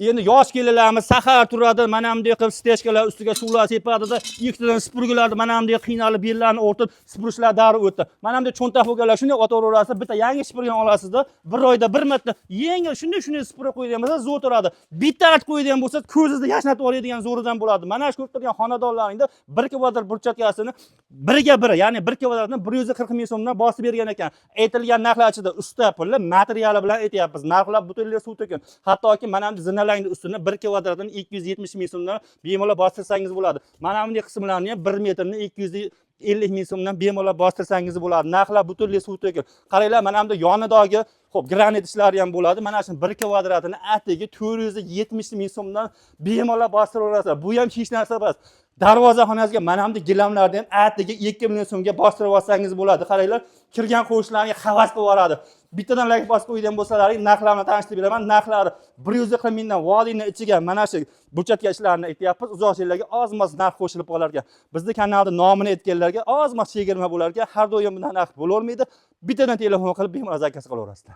Endi yosh kelinlarimiz sahar turadi, mana bunday qilib стяжка lar ustiga suvlar sepadida, ikkitadan supurgilarni mana bunday qiynalib, bellarini o'rtib supurishlar davri o'tdi. Mana bunday cho'ntak bo'lganlar shunday otaverasizlar, bitta yangi supurgani olasizda, bir oyda bir marta yengil shunday shunday supurib qo'yadigan bo'lsa, zo'r turadi. Bitta artib qo'yadigan bo'lsa, ko'zingizni yashnatib yuboradigan zo'ridan bo'ladi. Mana shu ko'rib turgan xonadonlaringda 1 kvadrat burchatkasini 1ga 1, ya'ni 1 kvadratni 140 ming so'mdan bosib bergan ekan. Aytilgan narxlar ichida usta puli, materiali bilan aytyapmiz. Narxlar butunlay suv to'kin. Hattoki mana bu zinalarning ustini 1 kvadratini 270 ming so'mdan bemalol bostirsangiz bo'ladi. Mana bunday qismlarni ham 1 metrni 250 ming so'mdan bemalol bostirsangiz bo'ladi. Narxlar butunlay suv to'kin. Qaranglar, mana bu yonidagi, xo'p, granit ishlari ham bo'ladi. Mana shu 1 kvadratini atigi 470 ming so'mdan bemalol bostiraverasizlar. Bu ham hech narsa emas. Darvoza xonasiga mana bunday gilamlarni ham atigi 2 million so'mga bostirib olsangiz bo'ladi. Qaranglar, kirgan qo'shnilarga havas qilib yuboradi. Bittadan layk bosib qo'ygan bo'lsalaring, narxlarni tanishtirib beraman. Narxlari 140 mingdan vodiyni ichiga mana shu burchatka ishlarini aytyapmiz. Uzoq yerlarga oz-moz narx qo'shilib qolar ekan. Bizni kanalda nomini aytganlarga oz-moz chegirma bo'lar ekan. Har doim bunday narx bo'lavermaydi. Bittadan telefon qilib bemalol zakaz qilaverasizlar.